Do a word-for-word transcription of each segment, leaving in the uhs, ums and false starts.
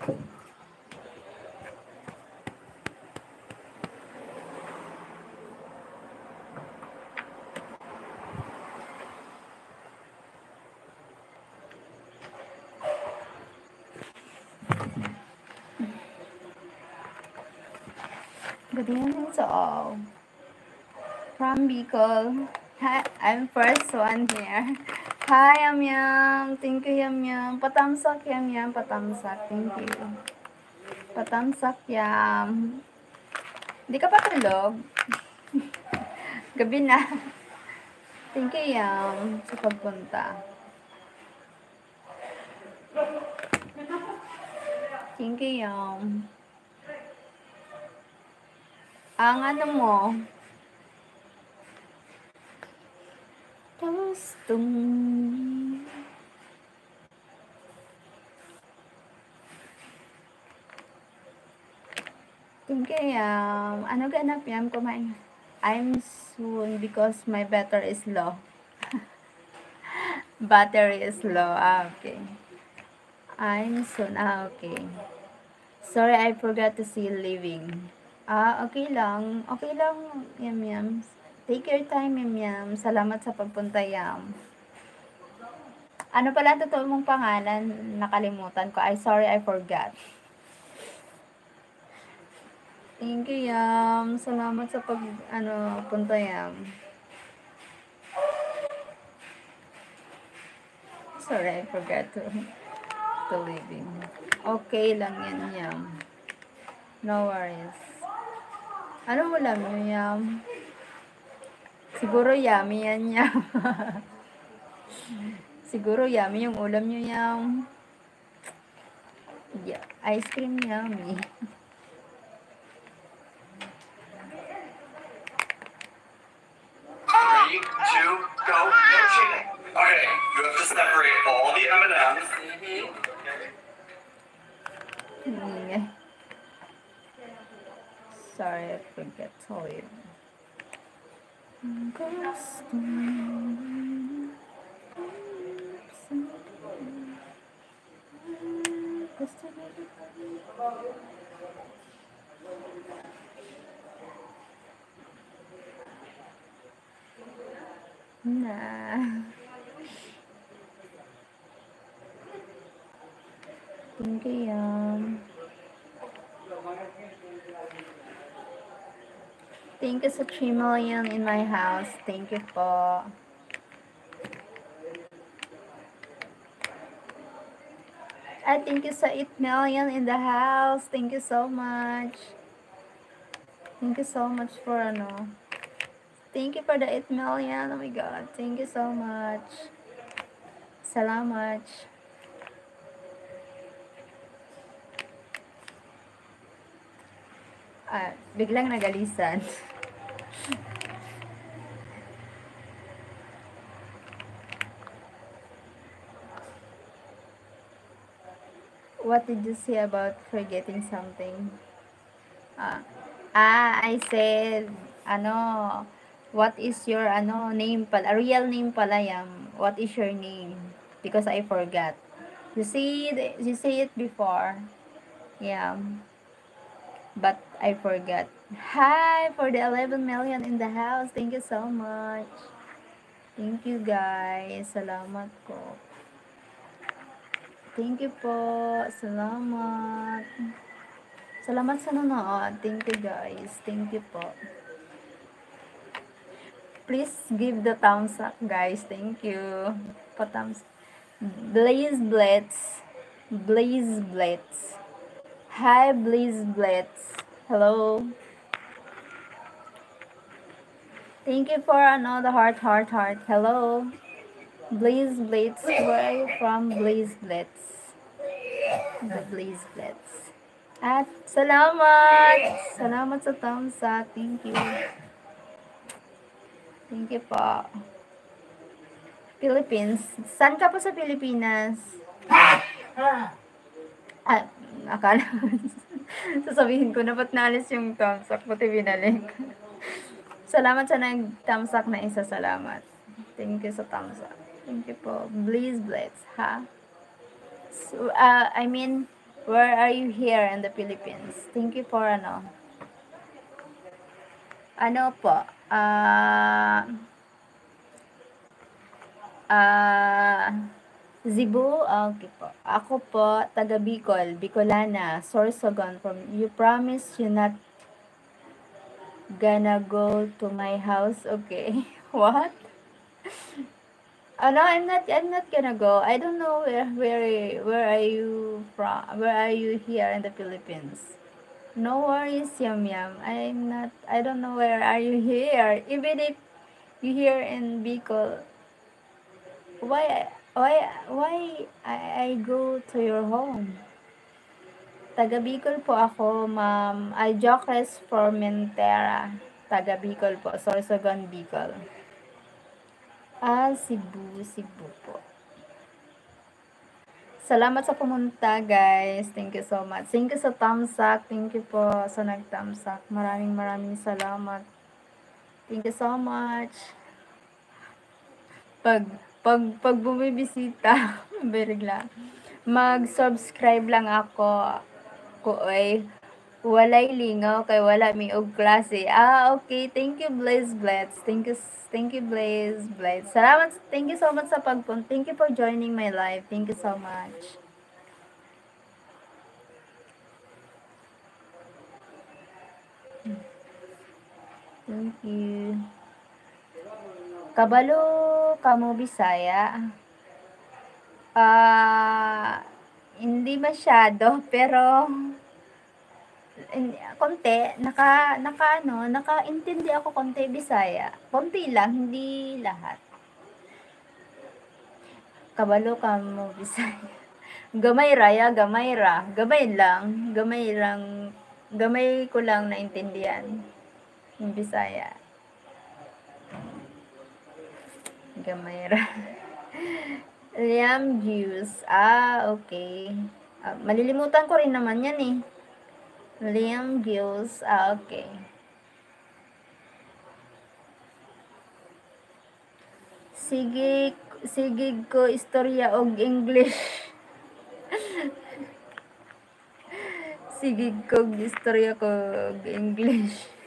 Good evening to all. From Bicol. Hi, I'm first one here. Hi, Yam Yam. Thank you, Yam Yam. Patamsak, Yam Yam. Patamsak. Thank you. Patamsak, Yam. Di ka pa tulog? Gabi na. Thank you, Yam, sa pagpunta. Thank you, Yam. Ang ano mo? Gusto mo. Thank you, Yam. Ano ganap, Yam? Kumain. I'm soon because my battery is low. Battery is low. Ah, okay. I'm soon. Ah, okay. Sorry, I forgot to see you leaving. Ah, okay lang. Okay lang, Yam Yam. Take your time, Yam Yam. Salamat sa pagpunta, Yam. Ano pala ang totoo mong pangalan? Nakalimutan ko. Ay, sorry, I forgot. Thank you, Yam. Salamat sa pag, ano, punta, Yam. Sorry, I forgot to, to leaving. Okay lang yan, Yam. No worries. Ano ulam nyo, Yam? Siguro yummy yan, Yam. Siguro yummy yung ulam nyo, Yam. Yeah, ice cream yummy. Three, two, go. No cheating. Okay, you have to separate all the M and M's. Ingay. Sorry, I forgot to leave. Gusto mo. Gusto mo. Na. Thank you, Yam. Thank you sa three million in my house. Thank you po. At thank you sa eight million in the house. Thank you so much. Thank you so much for ano. Thank you for the eight million. Oh my God. Thank you so much. Salamat. Ah, biglang nagalisan. What did you say about forgetting something? Ah, ah, I said, ano, what is your, ano, name pala, real name pala yan. What is your name? Because I forgot. You see, the- you say it before. Yeah. But I forgot. Hi, for the eleven million in the house. Thank you so much. Thank you, guys. Salamat po. Thank you po. Salamat. Salamat sa nanonood. Thank you, guys. Thank you po. Please give the thumbs up, guys. Thank you. Pa-thumbs. Blaze Blitz. Blaze Blitz. Hi, Blaze Blitz. Hello. Thank you for another heart, heart, heart. Hello. Blaze Blitz. Where are you from, Blaze Blitz? The Blaze Blitz. At salamat. Salamat sa thumbs up. Thank you. Thank you po. Philippines. Saan ka po sa Pilipinas? Ah, akala sasabihin ko na, ba't naalis yung thumbs up? Buti binalik. Salamat sa nag-thumbs up na isa. Salamat. Thank you sa thumbs up. Thank you po. Please bless, ha? So, ah, I mean, Where are you here in the Philippines? Thank you for ano. Ano po? Ah, ah, Cebu? Ah, okay po. Ako po, taga Bicol, Bicolana, Sorsogon from, you promise you not gonna go to my house? Okay. What? Oh, no, I'm not, I'm not gonna go. I don't know where, where, where are you from? Where are you here in the Philippines? No worries, Yam Yam. I'm not, I don't know where are you here. Even if you here in Bicol, why, why, why I, I go to your home? Taga Bicol po ako, ma'am. Ay, Jocres Formentera. Taga Bicol po, Sorsogon, Bicol. Ah, Cebu, Cebu po. Salamat sa pumunta, guys. Thank you so much. Thank you sa thumbs up. Thank you po sa nag-thumbs up. Maraming, maraming salamat. Thank you so much. Pag, pag, pag bumibisita, very lang. Mag-subscribe lang ako. Ko, oy. Walay lingaw kay wala mi og klase. Ah, okay. Thank you, Blaze Blitz. Thank you, s-, thank you, Blaze Blitz. Salamat, thank you so much sa pagpun-, thank you for joining my live. Thank you so much. Thank you. Kabalo kamo Bisaya? Ah, hindi masyado, pero Hindi, konti, naka, naka ano, nakaintindi ako konti Bisaya. Konti lang, hindi lahat. Kabalo kamo Bisaya. Gamay ra, ya, gamay ra. Gamay lang, gamay lang, gamay ko lang naintindihan yung Bisaya. Gamay ra. Liam Juice. Ah, okay. Ah, malilimutan ko rin naman yan eh. Liam Juice. Ah, okay. Sige, sige ko istorya og English. Sige ko istorya ko og English.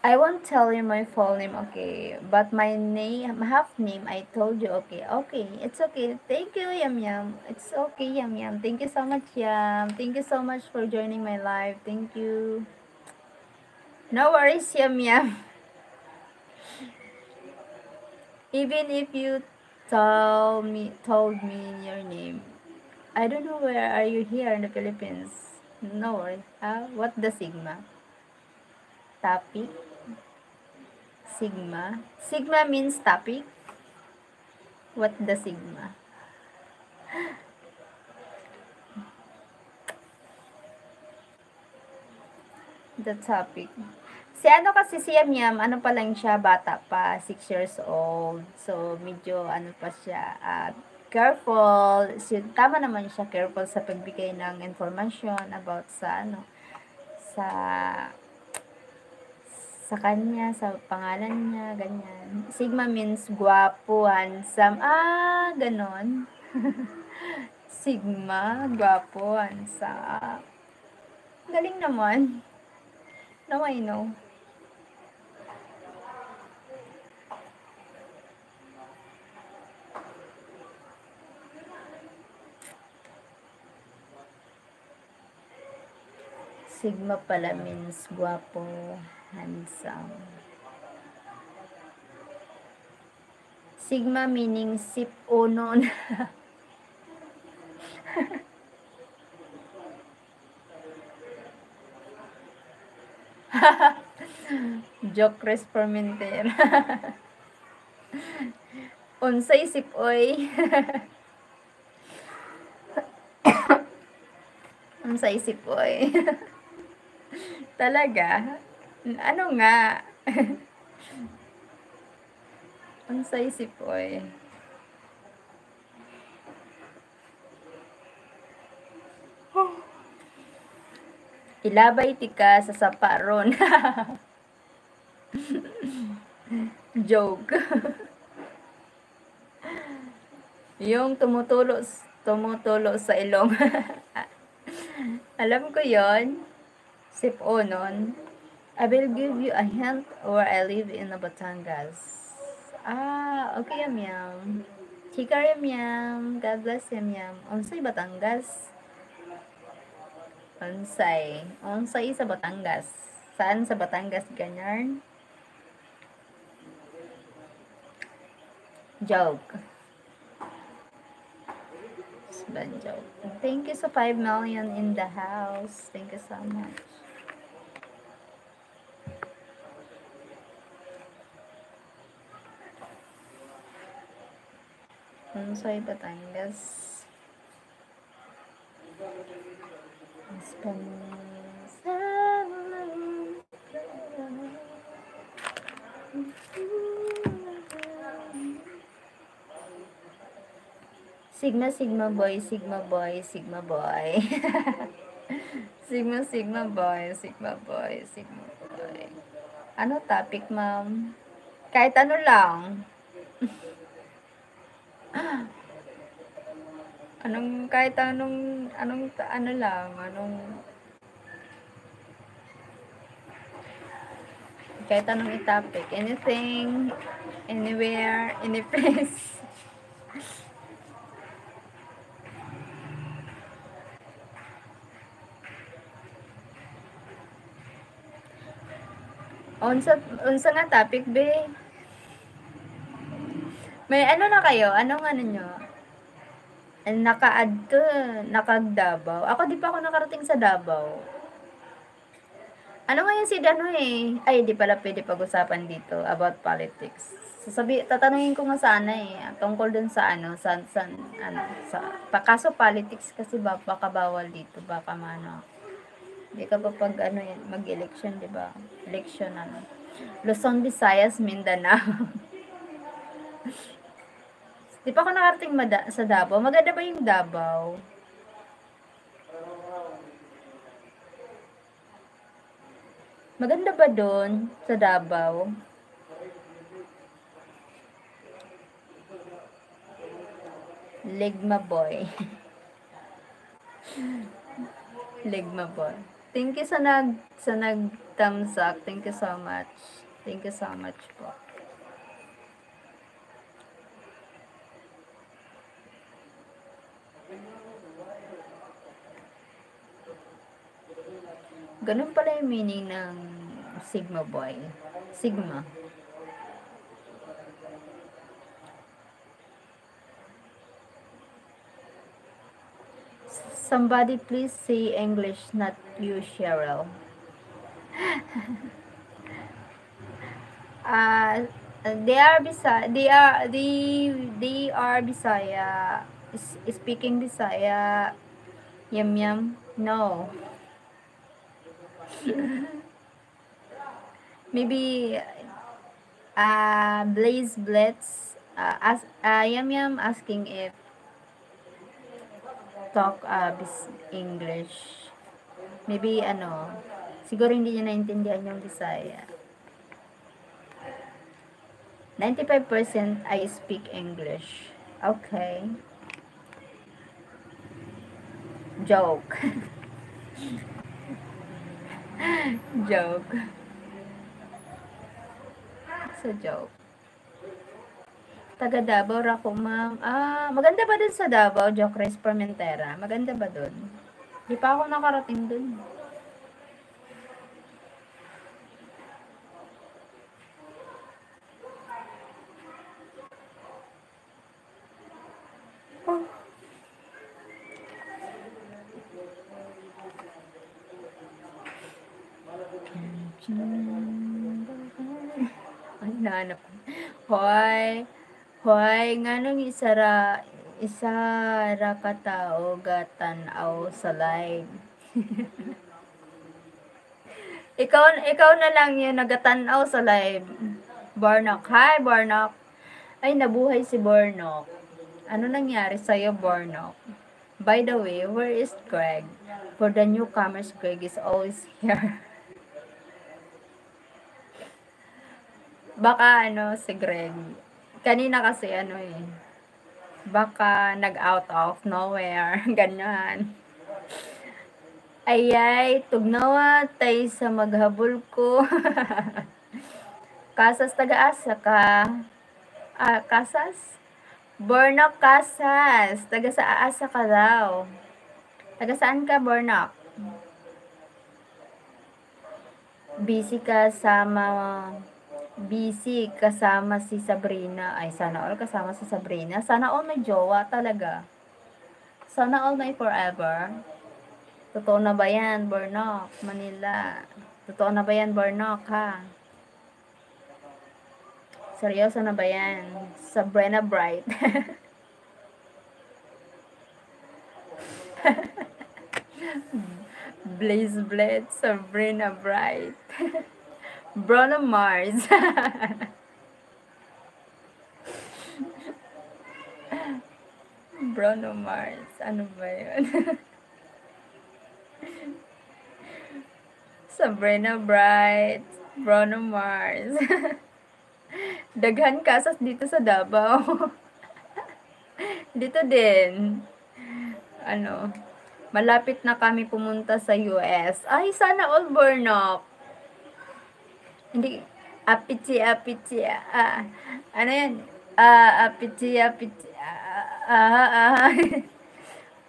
I won't tell you my full name, okay? But my name, half name, I told you, okay? Okay, it's okay. Thank you, Yam Yam. It's okay, Yam Yam. Thank you so much, Yam. Thank you so much for joining my live. Thank you. No worries, Yam Yam. Even if you told me, told me your name, I don't know where are you here in the Philippines. No worries. Ah, what the sigma? Topic? Sigma? Sigma means topic? What the sigma? The topic. Si ano kasi, si Yam Yam, ano pa lang siya, bata pa, six years old. So, medyo ano pa siya, ah, careful. Si, tama naman siya, careful sa pagbigay ng information about sa ano, sa, sa kanya, sa pangalan niya, ganyan. Sigma means guwapo, handsome. Ah, ganon. Sigma, guwapo, handsome. Galing naman. Now I know. Sigma pala means guwapo, handsome. Sigma meaning sip-onon. Joke, Chris Formentera. Unsay sip-oy? Unsay sip-oy? Talaga? Ano nga? Unsay sip-oy? Ilabay tika sa sapa ron. Joke. Yung tumutulo, tumutulo sa ilong. Alam ko yon. Siponon. I will give you a hint where I live in Batangas. Ah, okay, Yam Yam. Chika, Yam Yam. God bless, Yam Yam. Unsay Batangas? Unsay? Unsay sa Batangas? Saan sa Batangas, ganyan? Joke. Husband joke. Thank you sa five million in the house. Thank you so much. Unsay Batangas? Husband. Sigma, Sigma boy, Sigma boy, Sigma boy. Sigma, Sigma boy, Sigma boy, Sigma boy. Ano topic, ma'am? Kahit ano lang. Anong, kahit anong, anong, ano lang, anong, kahit anong i-topic. Anything, anywhere, any place. Unsa, unsa nga topic, be? May ano na kayo? Anong ano nyo? Naka-add ka, nakag Davao. Ako, di pa ako nakarating sa Davao. Ano ngayon si ano eh? Ay, di pala pwede pag-usapan dito about politics. Sasabi, tatanungin ko nga sana eh, tungkol dun sa ano, sa, sa, ano, sa, pa, kaso politics kasi ba, baka bawal dito, baka maano. Di ka pa pag ano yan, mag-election, di ba? Election, ano. Luzon, Visayas, Mindanao. Di pa ako nakarating mada-, sa Davao. Maganda ba yung Davao? Maganda ba dun sa Davao? Ligma boy. Ligma boy. Thank you sa nag-, sa nag-thumbs up. Thank you so much. Thank you so much po. Ganun pala yung meaning ng Sigma boy. Sigma. Somebody please say English, not you, Cheryl. Ah, they are Bisa-, they are, they, they are Bisaya, is-, speaking Bisaya. Yam yam. No. Maybe, ah, Blaze Blitz, ah, as-, ah, Yam Yam asking if talk, ah, bis-, English. Maybe, ano, siguro hindi niya naintindihan yung Bisaya. Ninety-five percent I speak English. Okay. Joke. Joke. Sa joke. Taga Davao ra ko, ma'am. Ah, maganda ba dun sa Davao, Jocres Formentera? Maganda ba dun? Di pa ako nakarating dun. Ay, nahanap ko. Hoy, hoy, nganong isa ra, isa ra ka tawo gatan-aw sa live? Ikaw, ikaw na lang yung nagatan-aw sa live. Bornok. Hi, Bornok. Ay, nabuhay si Bornok. Ano nangyari sa'yo, Bornok? By the way, where is Greg? For the newcomers, Greg is always here. Baka ano, si Greg. Kanina kasi ano eh. Baka nag-out of nowhere, ganyan. Ayay, tugnawa tay sa maghabol ko. Casas, taga-asa ka? Ah, Casas? Bornok, Casas. Taga sa asa ka daw? Taga saan ka, Bornok? Busy kasama, busy kasama si Sabrina. Ay, sana all kasama si Sabrina. Sana all may jowa talaga. Sana all may forever. Totoo na ba yan, Bornok? Manila. Totoo na ba yan, Bornok, ha? Seryoso na ba yan? Sabrina Bright. Blaze Blitz, Sabrina Bright. Bruno Mars. Bruno Mars. Ano ba yun? Sabrina Bright. Bruno Mars. Daghan casas dito sa Davao. Dito din. Ano, malapit na kami pumunta sa U S. Ay, sana all, Bornok. Hindi, apichi, apichi, ah, ano yan? Ah, apichi, apichi, ah, ah, ah.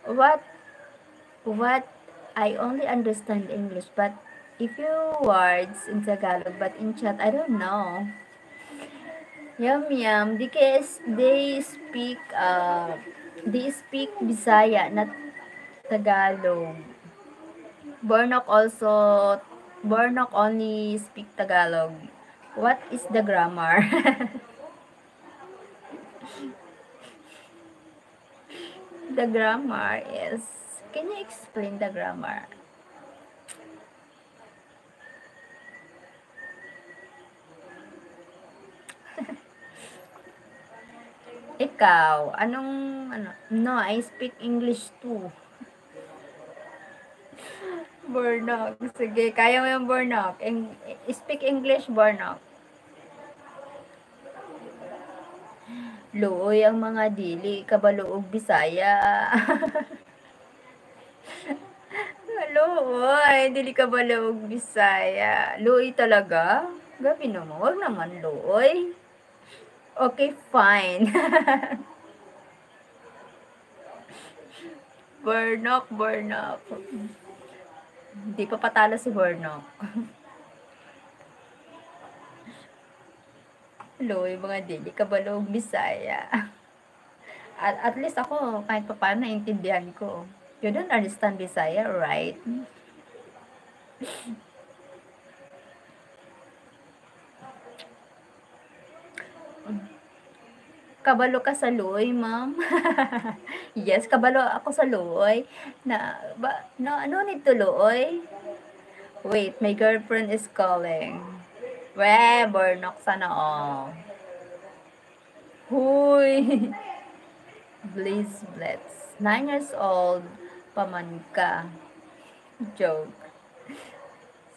What? What? I only understand English, but a few words in Tagalog, but in chat, I don't know. Yum, yum. They, they speak, uh, they speak Bisaya, not Tagalog. Bornok also, Bornok only speak Tagalog. What is the grammar? The grammar is, can you explain the grammar? Ikaw, anong, ano? No, I speak English too. Bornok. Sige, kaya mo yung Bornok. Eng-, speak English, Bornok. Luoy ang mga dili kabalo og Bisaya. Luoy, dili kabalo og Bisaya. Luoy talaga? Grabe naman, wag naman luoy. Okay, fine. Bornok, Bornok. Di pa patalo si Bornok. Luoy, mga dili kabalo og Bisaya. At, at least ako, kahit papaano, naintindihan ko. You don't understand Bisaya, right? Kabalo ka sa luoy, ma'am? Yes, kabalo ako sa luoy. Na, ba, no, no need to luoy. Wait, my girlfriend is calling. We, Bornok sana all. Huy! Blaze Blitz. Nine years old pa man ka. Joke.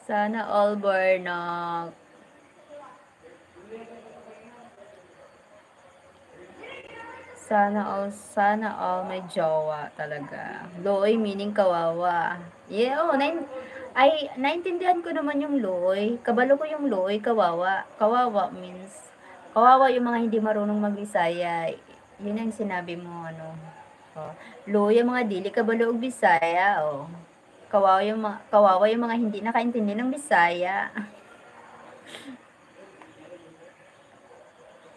Sana all, Bornok. Sana all, sana all may jowa talaga. Luoy meaning kawawa. Yeah, oh, nain-, ay, naintindihan ko naman yung luoy. Kabalo ko yung luoy, kawawa. Kawawa means, kawawa yung mga hindi marunong magbisaya. Yun ang sinabi mo, ano. Oh. Luoy ang mga dili kabalo og Bisaya, oh. Kawawa yung mga, kawawa yung mga hindi nakaintindi ng Bisaya.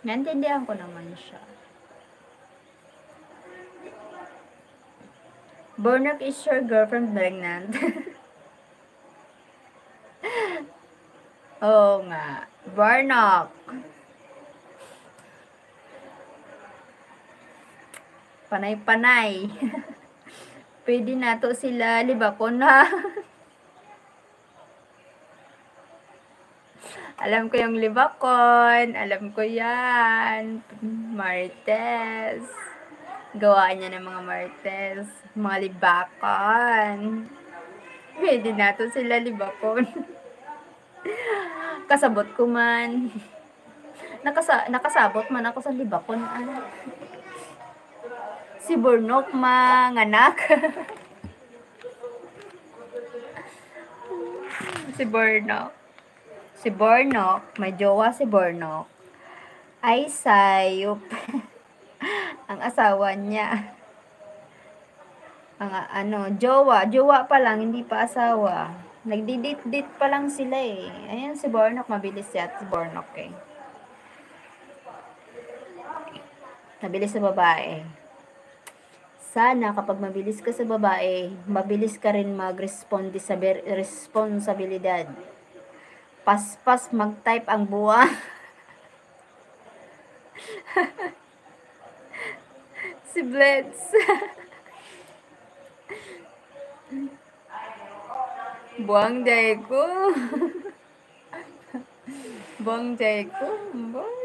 Naintindihan ko naman siya. Bornok, is your girlfriend pregnant? Oo nga. Bornok. Panay-panay. Pwede nato sila libakon, ha? Alam ko yung libakon. Alam ko yan. Marites. Gawaan niya ng mga marites. Mga libakon. Pwede nato sila libakon. Kasabot ko man. Nakasa-, nakasabot man ako sa libakon, ano. Si Bornok manganak. Si Bornok. Si Bornok, may jowa si Bornok. Ay, sayop. Ang asawa niya. Mga ano, jowa. Jowa pa lang, hindi pa asawa. Nagdi-date-date pa lang sila eh. Ayan si Bornok, mabilis yan si Bornok eh. Mabilis sa babae. Sana kapag mabilis ka sa babae, mabilis ka rin mag-responde sa ber-, responsibilidad. Paspas mag-type ang buwang. Si Bleds. Buwang day ko. Buwang day ko. Buwang.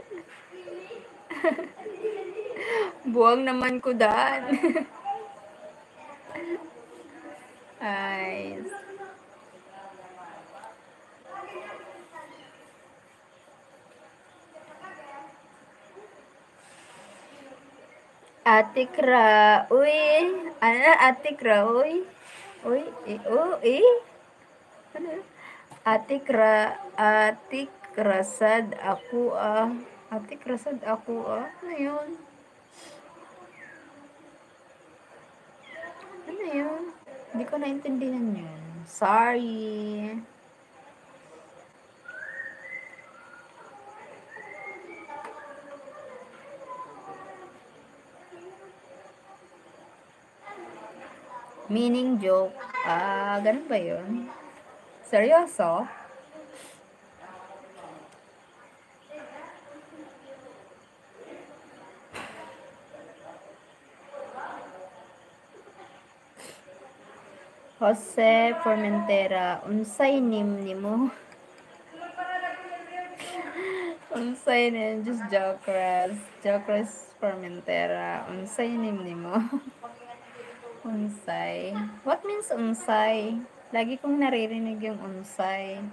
Buwang naman ko daan. Ay. Ate Kra, uy. Ano na, Ate Kra, uy? Uy, eh, oh, eh? Ano? Ate Kra, Ate Krasad ako ah. Ate Krasad ako ah. Ano yun? Ano yun? Hindi ko naintindihan yun. Sorry. Meaning joke. Ah, ganun ba yun? Seryoso? Jose Formentera, unsay name nimo? Unsay name? Just Jokres. Jokres Formentera. Unsay name nimo? Unsay? What means unsay? Lagi kong naririnig yung unsay.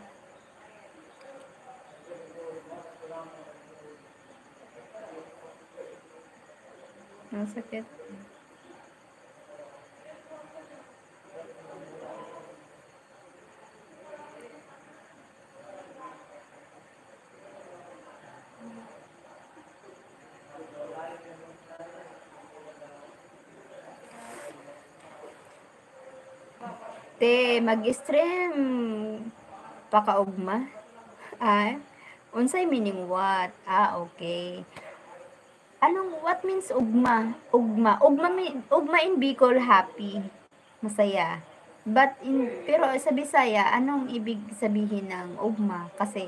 Ang sakit. Te, mag-stream pakaugma? Ah, unsay meaning what? Ah, okay. Anong, what means ugma? Ugma. Ugma mi-, ugma in Bicol, happy. Masaya. But in, pero sa Bisaya, anong ibig sabihin ng ugma? Kasi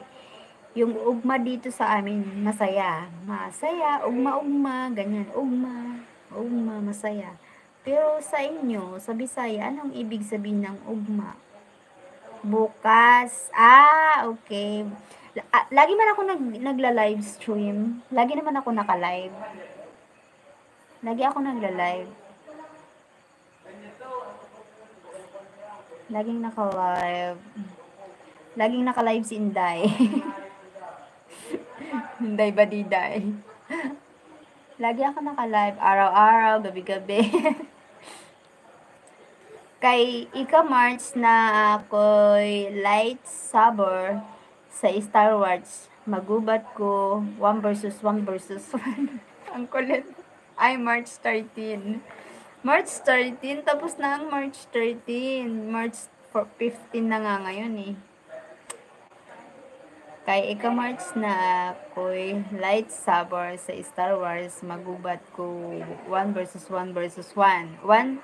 yung ugma dito sa amin, masaya. Masaya, ugma-ugma, ganyan. Ugma, ugma, masaya. Pero sa inyo, sa Bisaya, anong ibig sabihin ng ugma? Bukas. Ah, okay. La-, ah, lagi man ako nag-, nagla-live stream. Lagi naman ako naka-live. Lagi ako nagla-live. Laging naka-live. Laging naka-live si Inday. Inday Badiday. Lagi ako naka-live. Araw-araw, gabi-gabi. Kay ika-March na ako'y light saber sa Star Wars. Magubat ko, one versus one versus one. Ang kulit. Ay, March thirteen. March thirteen, tapos na ang March thirteen. March fifteen na nga ngayon eh. Kay ika-March na ako'y light saber sa Star Wars, magubat ko one versus one versus one. One,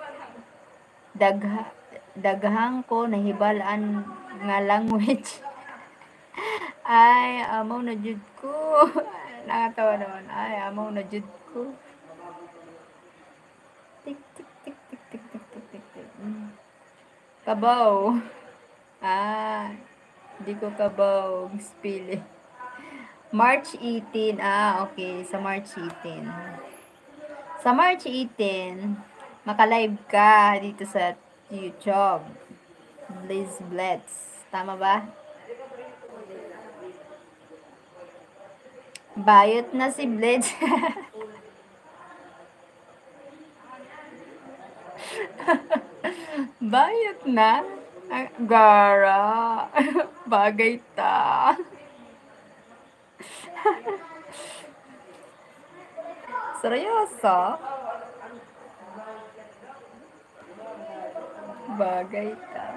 dagha-, daghang ko nahibalaan nga language. Ay, amaw na jud ko. Nakatawa naman. Ay, amaw na jud ko. Tik, tik, tik, tik, tik, tik, tik, tik, tik. Mm. Kabaw. Ah, di ko kabaw. Spelling. March eighteen. Ah, okay. Sa March eighteen. Sa March eighteen, maka-live ka dito sa YouTube. Blizz Blitz. Tama ba? Bayot na si Blitz. Bayot na. Ah, gara. Bagay ta. Seryoso? Bagay ka.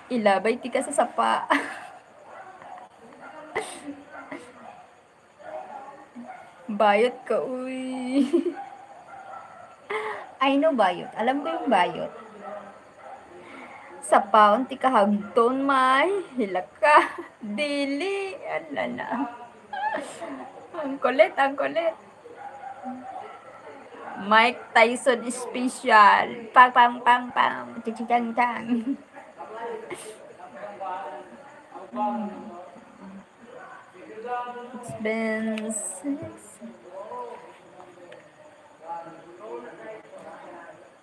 Ilabay ti ka sa sapa. Bayot ka, uy. I know bayot. Alam ko yung bayot. Sapaon ti kahagton, may. Hilak ka. Dili. Ala na. Ang kulit, ang kulit. Mike Tyson special. Pang, pang, pang, pang. Chichichang, chang. It's been six.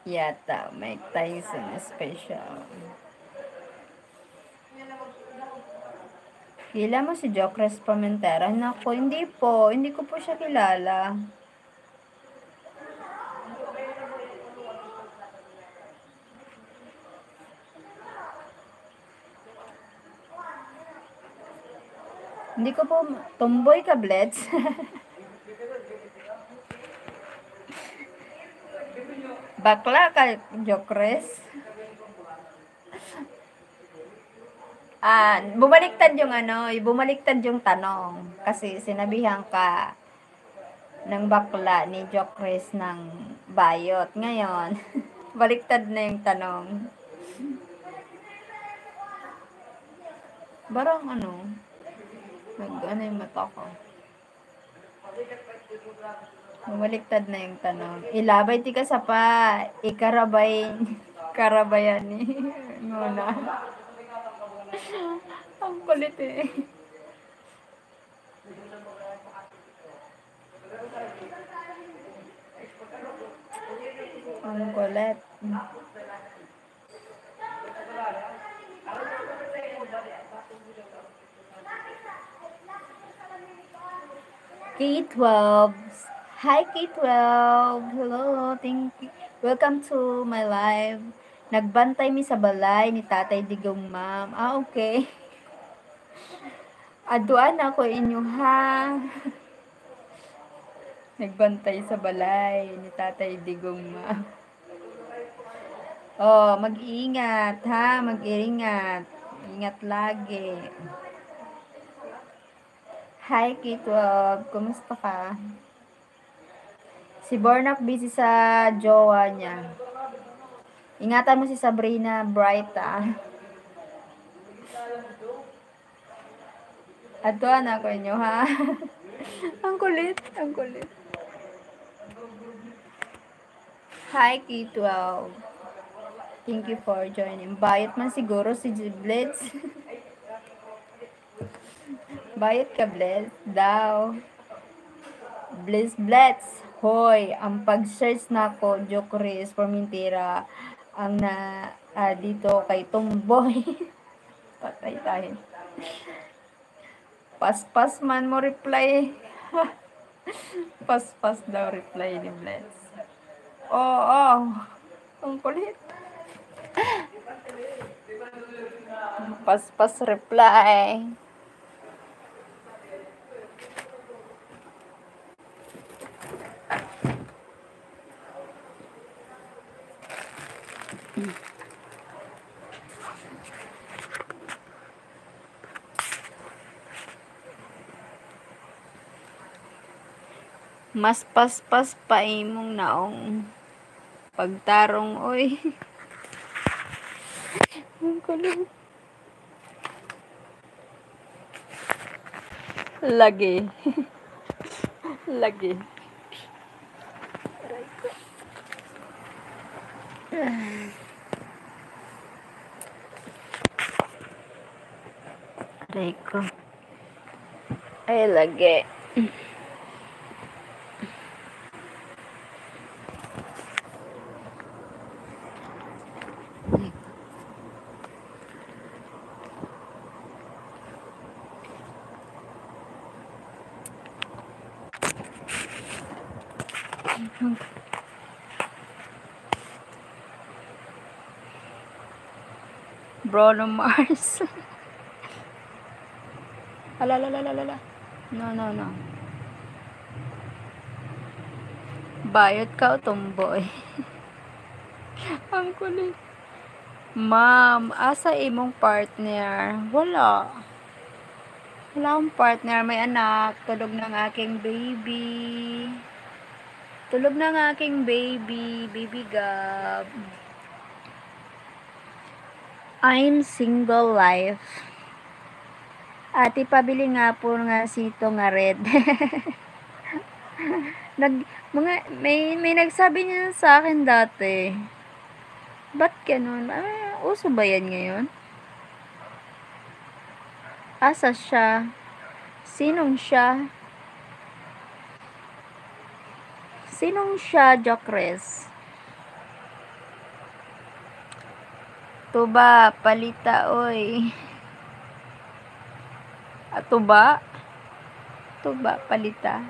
Yata, Mike Tyson special. Kilala mo si Jokres Pamentera? Naku, hindi po. Hindi ko po siya kilala. Hindi ko po, tomboy ka, Bleds? Bakla ka, Jokres? Ah, bumaliktad yung ano, bumaliktad yung tanong. Kasi sinabihan ka ng bakla ni Jokres ng bayot. Ngayon, baliktad na yung tanong. Barang ano, nag-ano yung mata ko. Bumaliktad na yung tanong. Ilabay ti ka sapa, ikarabay, karabayan ni. Nguna. Ang kulit eh. Ang kulit. K twelve. Hi, K twelve. Hello. Thank you. Welcome to my live. Nagbantay mi sa balay ni Tatay Digong, ma'am. Ah, okay. Adtoan ako inyo, ha? Nagbantay sa balay ni Tatay Digong, ma'am. Oh, mag-iingat, ha? Mag-iingat. Ingat lagi. Hi, K twelve. Kumusta ka? Si Bornak busy sa jowa niya. Ingatan mo si Sabrina Bright, ah. Adtoan ako inyo, ha? Ang kulit, ang kulit. Hi, K twelve. Thank you for joining. Bayot man siguro si Blitz. Bayot ka, Blitz, daw. Blitz, Blitz. Hoy, ang pag-search nako, Jokris, Formentera, ang na, ah, dito kay Tomboy. Patay tayo. Paspas man mo reply. Paspas daw reply ni Bless. Oo. Ang kulit. Paspas reply. Mas paspas pa imong naong pagtarong, oy. Ang kulit. Lagi. Lagi. Aray ko. Aray ko. Ay, lagi. Bruno Mars. Ala, ala, ala, ala, ala. No, no, no. Bayot ka o tomboy? Ang kulit. Ma'am, asa imong partner? Wala. Wala akong partner. May anak. Tulog na ang aking baby. Tulog na ang aking baby. Baby Gab. I'm single life. Ate, pabili nga po nga sito nga red. Nag-, mga, may, may nagsabi niya sa akin dati. Ba't ganun? Ah, uso ba yan ngayon? Asa siya? Sinong siya? Sinong siya, Jokres? Tuba, palita, oy. Ah, tuba? Tuba, palita.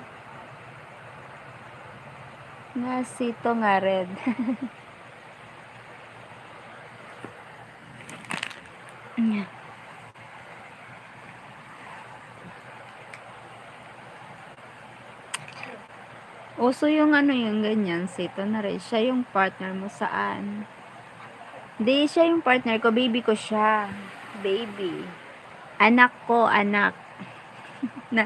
Nga sito nga red. Nya. Uso yung ano, yung ganyan, sito na rin. Siya yung partner mo saan? Di, siya yung partner ko, baby ko siya. Baby. Anak ko, anak. Na,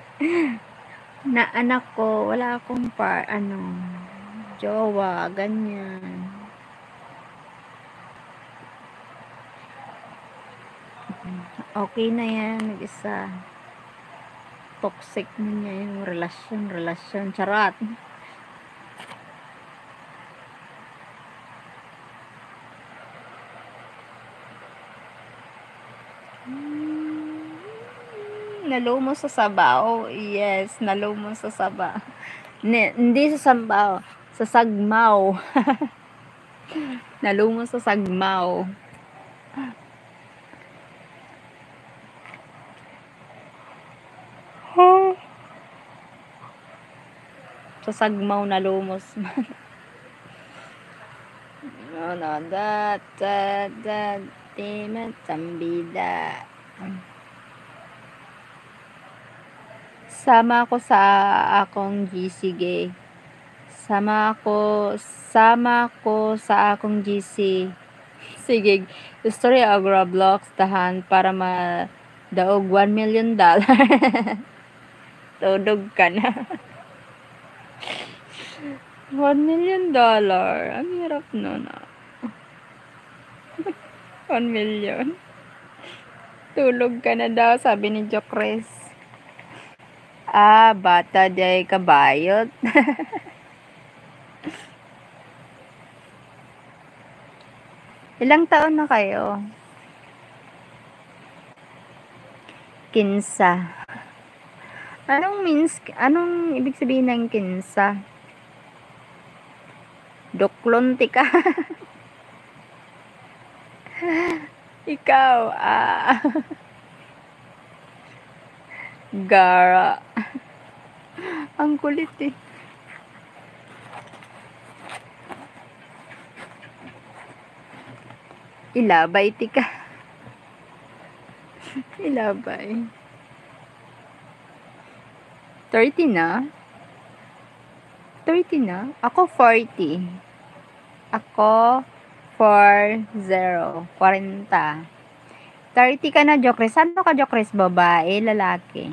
na anak ko, wala akong par-, ano, jowa, ganyan. Okay na yan, mag-isa. Toxic na niya yung relasyon, relasyon. Charot. Hmm, nalumos sa sabaw. Yes, nalumos sa sabaw. Ne, hindi sa sabaw, sa sagmaw. Nalumos sa sagmaw. Sa sagmaw nalumos man. No, no, da, da, da, di man sambida. Sama ako sa akong G C, ge. Sama ako, sama ko sa akong G C. Sige, istorya og Roblox, dahan para madaog one million dollar. Tulog ka na. One million dollar. Ang hirap nun, ah. One million. Tulog ka na daw, sabi ni Jokres. Ah, bata di ay kabayot. Ilang taon na kayo? Kinsa. Anong means, anong ibig sabihin ng kinsa? Duklon tika. Ikaw, ah. Gara. Ang kulit eh. Ilabay tika. Ilabay. Thirty na? Thirty na? Ako forty. Ako four zero, kwarenta. Thirty ka na, Jokres. Ano ka, Jokres? Babae, lalaki?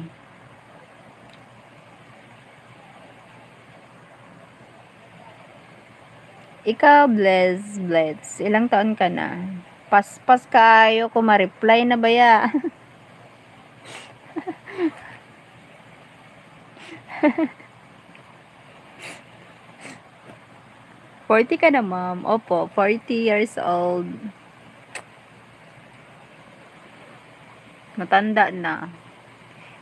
Ikaw, Bless, Bless, ilang taon ka na? Paspas kaayo ko ma-reply na baya. Forty ka na, ma'am? Opo, forty years old. Matanda na.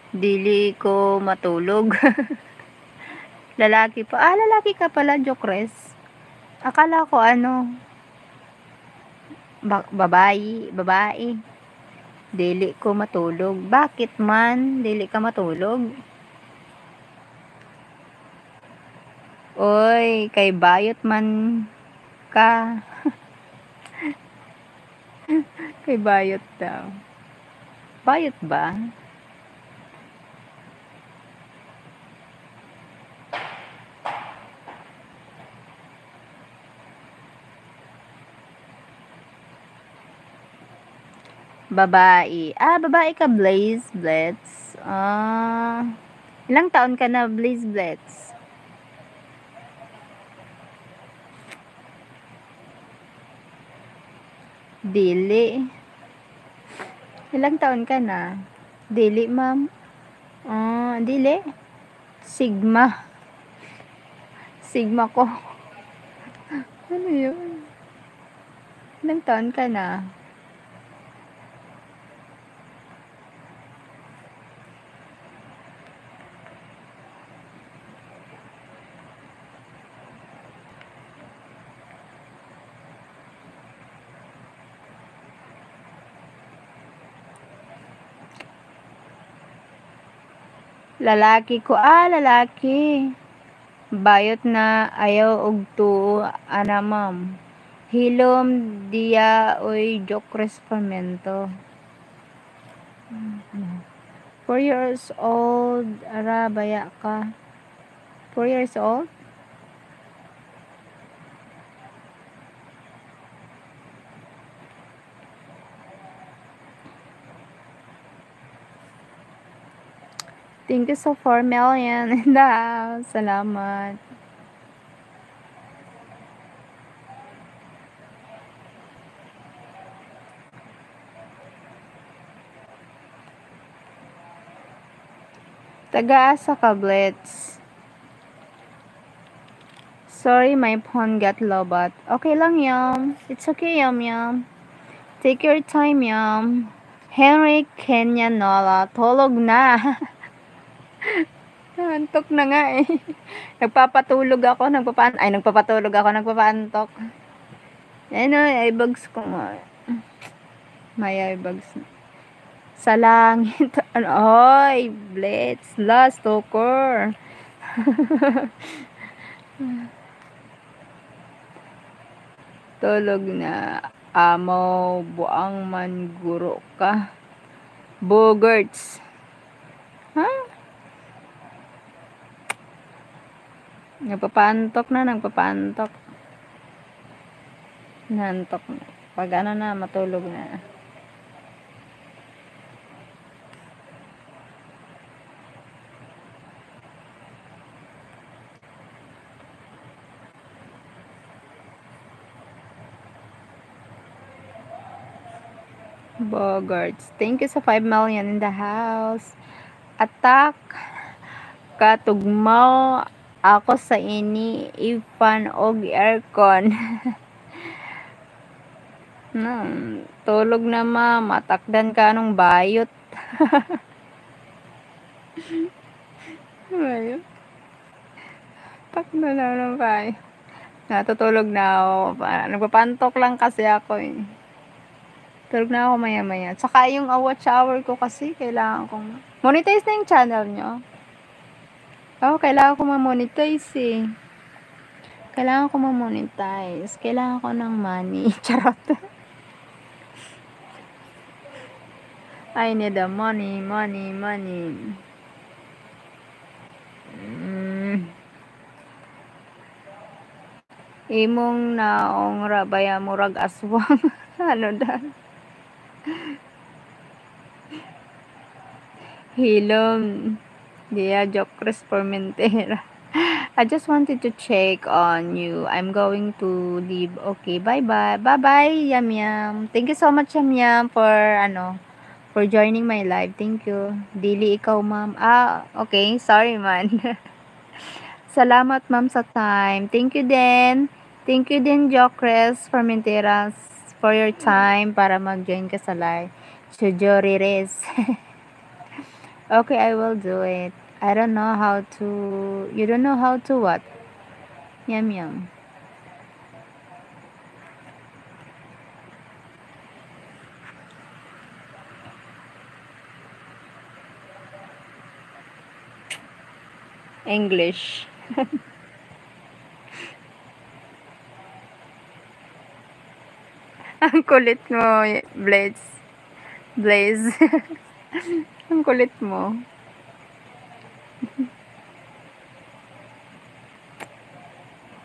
Dili ko matulog. Lalaki pa. Ah, lalaki ka pala, Jokres. Akala ko ano, ba-, babayi, babae. Dili ko matulog. Bakit man? Dili ka matulog? Oy, kay bayot man ka. May bayot daw. Bayot ba? Babae. Ah, babae ka, Blaze Blitz. Ah, ilang taon ka na, Blaze Blitz? Dili. Ilang taon ka na? Dili, ma'am. Ah, dili. Sigma. Sigma ko. Ano yun? Ilang taon ka na? Lalaki ko, ah, lalaki. Bayot na ayaw og too, ana, ma'am. Hilom, diya, oy, joke, respeto. Four years old, ara, baya ka. Four years old? Thank you so four million in the house. Salamat. Taga-asa ka, Blitz? Sorry, my phone got lowbat. Okay lang, Yam. It's okay, Yam Yam. Take your time, Yam. Henry Kenya Nola, tulog na. Antok na nga eh. Nagpapatulog ako, nagpapaan-, ay, nagpapatulog ako, nagpapaantok. Ayun o, eye bags ko nga. May eye bags na. Sa langit. Ano? Hoy, Blitz, last talker. Tulog na. Amo, buang man guro ka. Bogarts. Ha? Nagpapaantok na, nagpapaantok. Naantok na. Pag ano na, matulog na. Bogarts. Thank you sa five million in the house. Attack. Katugmaw ako sa ini, ifan og aircon. Hmm, tulog na, ma. Matakdan ka anong bayot. Bayot. Tak na lang ng bayot. Natutulog na ako. Pa-, nagpapantok lang kasi ako eh. Tulog na ako maya-maya. Tsaka yung, ah, watch hour ko kasi, kailangan kong monetize na yung channel nyo. Oo, kailangan ko ma-monetize eh. Kailangan ko ma-monetize. Kailangan ko ng money. Charot. I need the money, money, money. Mm. Imong naong ra baya murag aswang. Ano da? Hilom. Dia, joke, Chris Formentera. I just wanted to check on you. I'm going to leave. Okay, bye-bye. Bye-bye, Yam Yam. Thank you so much, Yam Yam, for, ano, for joining my live. Thank you. Dili ikaw, ma'am. Ah, okay. Sorry, man. Salamat, ma'am, sa time. Thank you din. Thank you din, Jocres Formenteras, for your time para mag-join ka sa live. Chujo Rires. Okay, I will do it. I don't know how to, you don't know how to what? Yam yam. English. Ang kulit mo, Blaze. Blaze. Ang kulit mo.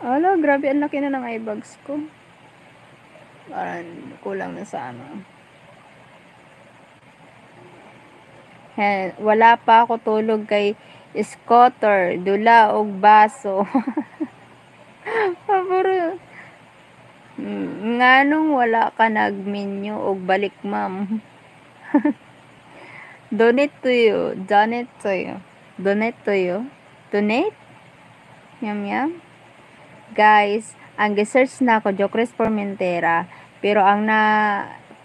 Ala, grabe, ang laki na ng eye bags ko. Parang kulang na sa ano. He, wala pa ako tulog kay scooter, dula og baso. Pabor-, mm, nganong wala ka nagminyo og balik, ma'am? Donate to you, donate to you, donate to you, donate? Yum, yum. Guys, ang gi-search nako, Jokres Formentera, pero ang na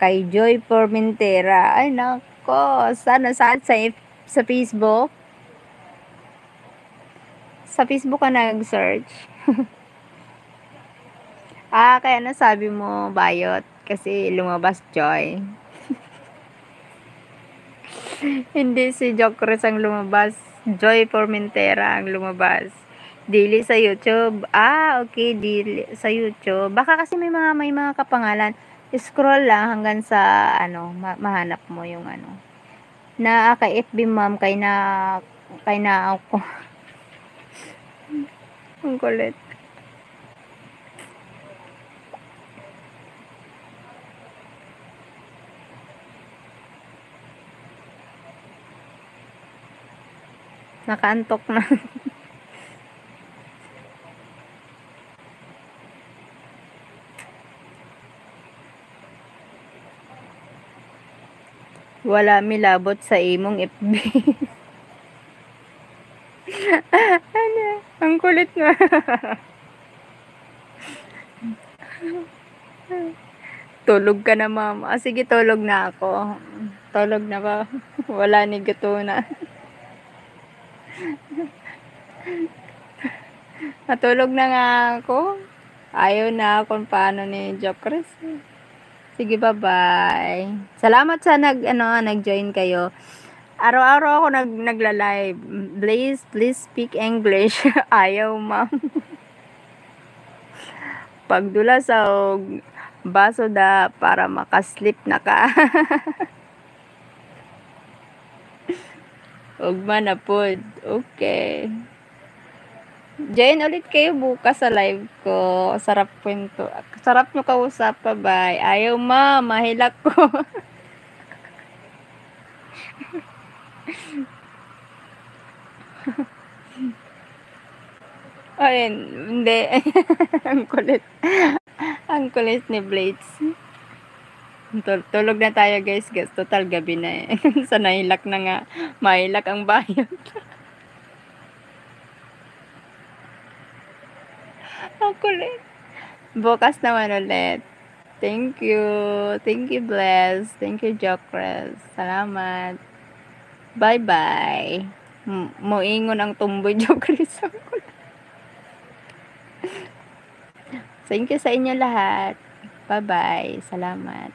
kay Joy Formentera. Ay, nako, sana saan sa F-, sa Facebook? Sa Facebook ka nag-search? Ah, kaya nasabi mo, bayot, kasi lumabas Joy. Hindi si Jokres ang lumabas, Joy Formentera ang lumabas. Dili sa YouTube. Ah, okay, dili sa YouTube. Baka kasi may mga, may mga kapangalan. Scroll lang hanggang sa, ano, ma-, mahanap mo yung ano. Naa ka F B, ma'am, kay na, kay na ako. Ang kulit. Nakaantok na. Wala milabot sa imong F B. Ano? Ang kulit mo. Tulog ka na, ma'am. Ah, sige, tulog na ako. Tulog na ba? Wala ni guto na. Matulog na nga ako. Ayaw na kung paano ni Jokres. Sige, bye-bye. Salamat sa nag-, ano, nag-join kayo. Araw-araw ako nag-, nagla-live. Please, please speak English. Ayaw, ma'am. Pagdula sa og baso da para makasleep na ka. Ugma na pod. Okay. Join ulit kayo bukas sa live ko. Sarap kwento. Sarap nyo kausap. Bye-bye. Ayaw, ma. Mahilak ko. Ayun. Hindi. Ang kulit. Ang kulit ni Blades. Tul-, tulog na tayo, guys. Guys, total gabi na eh. Sa nahilak na nga. Mahilak ang bayot. Ang kulit. Bukas naman ulit. Thank you. Thank you, Bless. Thank you, Jokres. Salamat. Bye-bye. M-, moingon ang tumboy, Jokres. Thank you sa inyo lahat. Bye-bye. Salamat.